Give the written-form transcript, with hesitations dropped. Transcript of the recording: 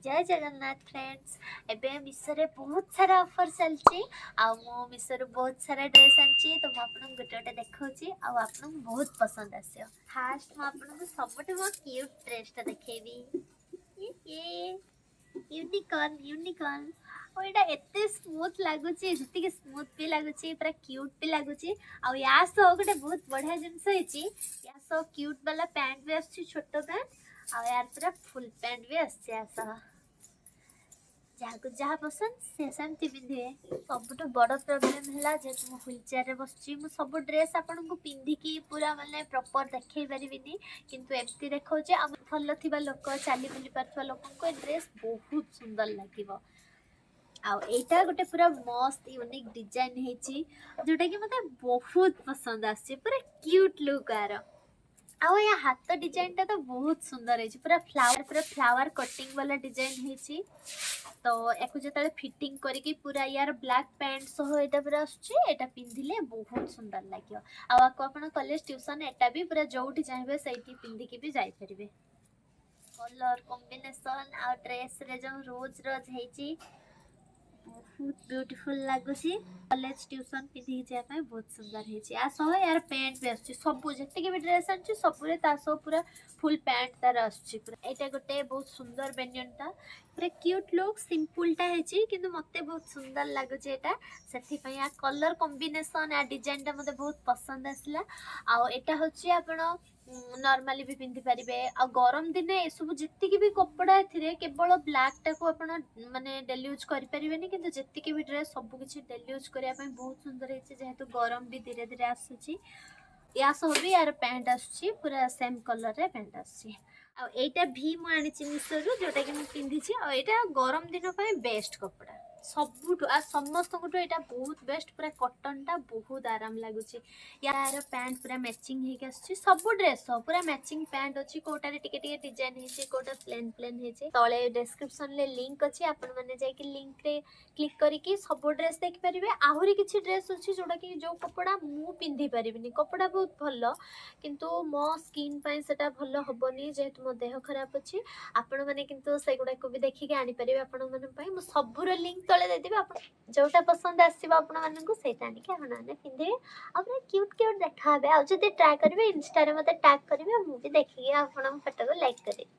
ଜୟ Jagannath friends. ଏବେ ମିଶୋରେ ବହୁତ ସାରା offer ଚାଲିଛି ଆଉ ମୁଁ ମିଶୋରୁ ବହୁତ ସାରା ଡ୍ରେସ୍ ଆଣିଛି। ତ ମୁଁ ଆପଣଙ୍କୁ ଗୋଟେ ଗୋଟେ ଦେଖାଉଛି ଆଉ ଆପଣଙ୍କୁ ବହୁତ ପସନ୍ଦ ଆସିବ। ଫାଷ୍ଟ ମୁଁ ଆପଣଙ୍କୁ ସବୁଠୁ ମୋ କ୍ୟୁଟ୍ ଡ୍ରେସ୍ଟା ଦେଖେଇବି। Unicorn, unicorn. ଆଉ ଏଇଟା ଏତେ ସ୍ମୁଥ୍ ଲାଗୁଛି, ଯେତିକି ସ୍ମୁଥ୍ ବି ଲାଗୁଛି, ପୁରା କ୍ୟୁଟ୍ ବି ଲାଗୁଛି। ଆଉ ୟା ସହ ଗୋଟେ ବହୁତ ବଢ଼ିଆ ଜିନିଷ ହେଇଛି। ୟା ସହ କ୍ୟୁଟ୍ ବାଲା ପ୍ୟାଣ୍ଟ ବି ଆସୁଛି, ଛୋଟ ପ୍ୟାଣ୍ଟ, ଆଉ ୟାର ପୁରା ଫୁଲ୍ ପ୍ୟାଣ୍ଟ ବି ଆସୁଛି ୟା ସହ। ଯାହାକୁ ଯାହା ପସନ୍ଦ, ସେ ସେମିତି ପିନ୍ଧିବେ। ସବୁଠୁ ବଡ଼ ପ୍ରୋବ୍ଲେମ୍ ହେଲା, ଯେହେତୁ ମୁଁ ହ୍ୱିଲ୍ ଚେୟାରରେ ବସୁଛି, ମୁଁ ସବୁ ଡ୍ରେସ୍ ଆପଣଙ୍କୁ ପିନ୍ଧିକି ପୁରା ମାନେ ପ୍ରପର୍ ଦେଖେଇ ପାରିବିନି। କିନ୍ତୁ ଏମିତି ଦେଖାଉଛି। ଆଉ ଭଲ ଥିବା ଲୋକ, ଚାଲି ବୁଲି ପାରୁଥିବା ଲୋକଙ୍କୁ ଏ ଡ୍ରେସ୍ ବହୁତ ସୁନ୍ଦର ଲାଗିବ। ଆଉ ଏଇଟା ଗୋଟେ ପୁରା ମସ୍ତ ୟୁନିକ୍ ଡିଜାଇନ୍ ହେଇଛି, ଯୋଉଟାକି ମୋତେ ବହୁତ ପସନ୍ଦ ଆସୁଛି। ପୁରା କ୍ୟୁଟ୍ ଲୁକ୍ ଆର। ଆଉ ୟା ହାତ ଡିଜାଇନଟା ତ ବହୁତ ସୁନ୍ଦର ହେଇଛି। ପୁରା ଫ୍ଲାୱାର କଟିଂ ବାଲା ଡିଜାଇନ ହେଇଛି। ତ ୟାକୁ ଯେତେବେଳେ ଫିଟିଂ କରିକି ପୁରା ୟାର ବ୍ଲାକ୍ ପ୍ୟାଣ୍ଟ ସହ ଏଇଟା ପୁରା ଆସୁଛି, ଏଇଟା ପିନ୍ଧିଲେ ବହୁତ ସୁନ୍ଦର ଲାଗିବ। ଆଉ ଆକୁ ଆପଣ କଲେଜ, ଟ୍ୟୁସନ, ଏଟା ବି ପୁରା ଯୋଉଠି ଚାହିଁବେ ସେଇଠି ପିନ୍ଧିକି ବି ଯାଇପାରିବେ। କଲର କମ୍ବିନେସନ ଆଉ ଡ୍ରେସରେ ଯୋଉ ରୋଜ ରୋଜ ହେଇଛି, ବହୁତ ବ୍ୟୁଟିଫୁଲ ଲାଗୁଛି। କଲେଜ, ଟ୍ୟୁସନ ପିନ୍ଧିକି ଯିବା ପାଇଁ ବହୁତ ସୁନ୍ଦର ହେଇଛି। ୟା ସହ ୟାର ପ୍ୟାଣ୍ଟ ବି ଆସୁଛି। ସବୁ ଯେତିକି ବି ଡ୍ରେସ୍ ଆଣିଛି, ସବୁରେ ତା ସହ ପୁରା ଫୁଲ୍ ପ୍ୟାଣ୍ଟ ତାର ଆସୁଛି ପୁରା। ଏଇଟା ଗୋଟେ ବହୁତ ସୁନ୍ଦର ବେନିୟନଟା, ପୁରା କ୍ୟୁଟ୍ ଲୁକ୍, ସିମ୍ପଲଟା ହେଇଛି, କିନ୍ତୁ ମତେ ବହୁତ ସୁନ୍ଦର ଲାଗୁଛି ଏଇଟା। ସେଥିପାଇଁ ୟା କଲର କମ୍ବିନେସନ, ୟା ଡିଜାଇନଟା ମତେ ବହୁତ ପସନ୍ଦ ଆସିଲା। ଆଉ ଏଇଟା ହଉଛି ଆପଣ ନର୍ମାଲି ବି ପିନ୍ଧି ପାରିବେ। ଆଉ ଗରମ ଦିନେ ଏସବୁ ଯେତିକି ବି କପଡ଼ା ଏଥିରେ, କେବଳ ବ୍ଲାକ୍ଟାକୁ ଆପଣ ମାନେ ଡେଲି ୟୁଜ୍ କରିପାରିବେନି, କିନ୍ତୁ ଯେତିକି ବି ଡ୍ରେସ୍ ସବୁ କିଛି ଡେଲି ୟୁଜ୍ କରିବା ପାଇଁ ବହୁତ ସୁନ୍ଦର ହେଇଛି, ଯେହେତୁ ଗରମ ବି ଧୀରେ ଧୀରେ ଆସୁଛି। ୟା ସହ ବି ୟାର ପ୍ୟାଣ୍ଟ ଆସୁଛି, ପୁରା ସେମ୍ କଲରରେ ପ୍ୟାଣ୍ଟ ଆସୁଛି। ଆଉ ଏଇଟା ଭି ମୁଁ ଆଣିଛି ମିଶୋରୁ, ଯୋଉଟାକି ମୁଁ ପିନ୍ଧିଛି। ଆଉ ଏଇଟା ଗରମ ଦିନ ପାଇଁ ବେଷ୍ଟ କପଡ଼ା ସବୁଠୁ, ଆଉ ସମସ୍ତଙ୍କଠୁ ଏଇଟା ବହୁତ ବେଷ୍ଟ। ପୁରା କଟନଟା, ବହୁତ ଆରାମ ଲାଗୁଛି। ୟାର ପ୍ୟାଣ୍ଟ ପୁରା ମ୍ୟାଚିଂ ହେଇକି ଆସୁଛି। ସବୁ ଡ୍ରେସ୍ ସହ ପୁରା ମ୍ୟାଚିଂ ପ୍ୟାଣ୍ଟ ଅଛି। କୋଉଟାରେ ଟିକେ ଟିକେ ଡିଜାଇନ ହେଇଛି, କୋଉଟା ପ୍ଲେନ୍ ପ୍ଲେନ୍ ହେଇଛି। ତଳେ ଡେସ୍କ୍ରିପସନରେ ଲିଙ୍କ ଅଛି, ଆପଣମାନେ ଯାଇକି ଲିଙ୍କରେ କ୍ଲିକ୍ କରିକି ସବୁ ଡ୍ରେସ୍ ଦେଖିପାରିବେ। ଆହୁରି କିଛି ଡ୍ରେସ୍ ଅଛି, ଯୋଉଟାକି ଯୋଉ କପଡ଼ା ମୁଁ ପିନ୍ଧି ପାରିବିନି। କପଡ଼ା ବହୁତ ଭଲ, କିନ୍ତୁ ମୋ ସ୍କିନ୍ ପାଇଁ ସେଟା ଭଲ ହବନି, ଯେହେତୁ ମୋ ଦେହ ଖରାପ ଅଛି। ଆପଣମାନେ କିନ୍ତୁ ସେଗୁଡ଼ାକୁ ବି ଦେଖିକି ଆଣିପାରିବେ। ଆପଣମାନଙ୍କ ପାଇଁ ମୁଁ ସବୁର ଲିଙ୍କ ତଳେ ଦେଇଦେବି। ଆପଣ ଯୋଉଟା ପସନ୍ଦ ଆସିବ ଆପଣମାନଙ୍କୁ, ସେଇଟା ଆଣିକି ଆପଣମାନେ ପିନ୍ଧିବେ ଆଉ ପୁରା କ୍ୟୁଟ୍ କ୍ୟୁଟ୍ ଦେଖାହେବେ। ଆଉ ଯଦି ଟ୍ରାଏ କରିବେ, ଇନଷ୍ଟାରେ ମୋତେ ଟ୍ୟାଗ୍ କରିବେ, ମୁଁ ବି ଦେଖିକି ଆପଣଙ୍କ ଫଟୋକୁ ଲାଇକ୍ କରିବି।